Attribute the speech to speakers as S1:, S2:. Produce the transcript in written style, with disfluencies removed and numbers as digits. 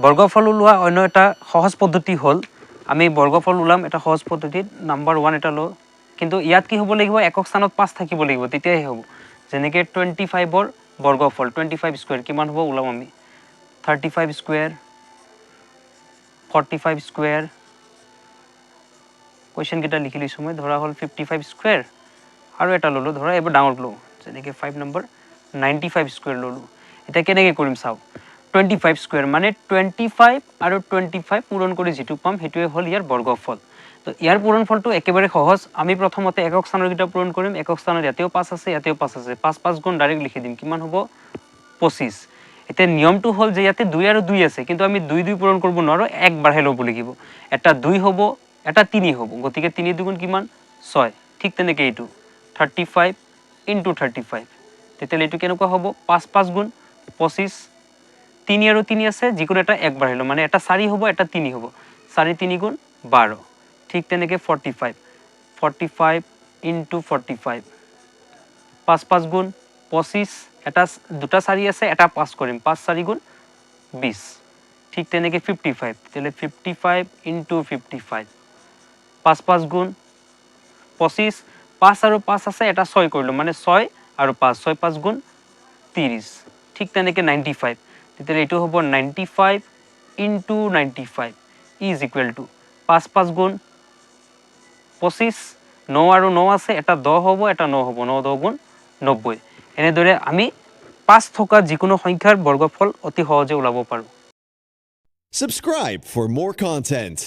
S1: বৰ্গফল ওলোৱা অন্য এটা সহজ পদ্ধতি হ'ল, আমি বৰ্গফল ওলাম এটা সহজ পদ্ধতিত। নাম্বাৰ ওৱান এটা লওঁ, কিন্তু ইয়াত কি হ'ব লাগিব? একক স্থানত পাঁচ থাকিব লাগিব, তেতিয়াহে হ'ব। যেনেকৈ 25ৰ বৰ্গফল, 25 স্কুৱেৰ কিমান হ'ব ওলাম আমি। 35 square, 45 square, কুৱেশ্যনকেইটা লিখি লৈছোঁ মই। ধৰা হ'ল 55 স্কুৱেৰ আৰু এটা ল'লোঁ, ধৰা এইবাৰ ডাঙৰ লওঁ, যেনেকৈ 5 নম্বৰ 95 স্কুৱেৰ ল'লোঁ। এতিয়া কেনেকৈ কৰিম চাওক। 25 স্কুৱেৰ মানে 25 আৰু 25 পূৰণ কৰি যিটো পাম, সেইটোৱে হ'ল ইয়াৰ বৰ্গফল। তো ইয়াৰ পূৰণফলটো একেবাৰে সহজ। আমি প্ৰথমতে একক স্থানৰকেইটা পূৰণ কৰিম। একক স্থানত ইয়াতেও পাঁচ আছে, ইয়াতেও পাঁচ আছে। পাঁচ পাঁচ গুণ ডাইৰেক্ট লিখি দিম, কিমান হ'ব? 25। এতিয়া নিয়মটো হ'ল যে ইয়াতে দুই আৰু দুই আছে, কিন্তু আমি দুই দুই পূৰণ কৰিব নোৱাৰোঁ, এক বাঢ়াই ল'ব লাগিব। এটা দুই হ'ব, এটা তিনি হ'ব, গতিকে তিনি দুগুণ কিমান? ছয়। ঠিক তেনেকৈ এইটো 35 ইনটু 35, তেতিয়াহ'লে এইটো কেনেকুৱা হ'ব? পাঁচ পাঁচ গুণ 25। তিনি আৰু তিনি আছে, যিকোনো এটা এক বাঢ়িলোঁ, মানে এটা চাৰি হ'ব, এটা তিনি হ'ব। চাৰি তিনি গুণ 12। ঠিক তেনেকৈ 45, 45 into 45, পাঁচ পাঁচ গুণ 25। এটা দুটা চাৰি আছে, এটা পাঁচ কৰিম, পাঁচ চাৰি গুণ 20। ঠিক তেনেকৈ 55, তেতিয়াহ'লে 55 ইনটু 55, পাঁচ পাঁচ গুণ 25। পাঁচ আৰু পাঁচ আছে, এটা ছয় কৰিলোঁ, মানে ছয় আৰু পাঁচ, ছয় পাঁচ গুণ 30। ঠিক তেনেকৈ 95, তেতিয়াহ'লে এইটো হ'ব 95 into 95 is equal to পাঁচ পাঁচ গুণ 25। ন আৰু ন আছে, এটা 10 হ'ব, এটা ন হ'ব, ন দহ গুণ 90। এনেদৰে আমি পাঁচ থকা যিকোনো সংখ্যাৰ বৰ্গফল অতি সহজে ওলাব পাৰোঁ।
S2: Subscribe for more content.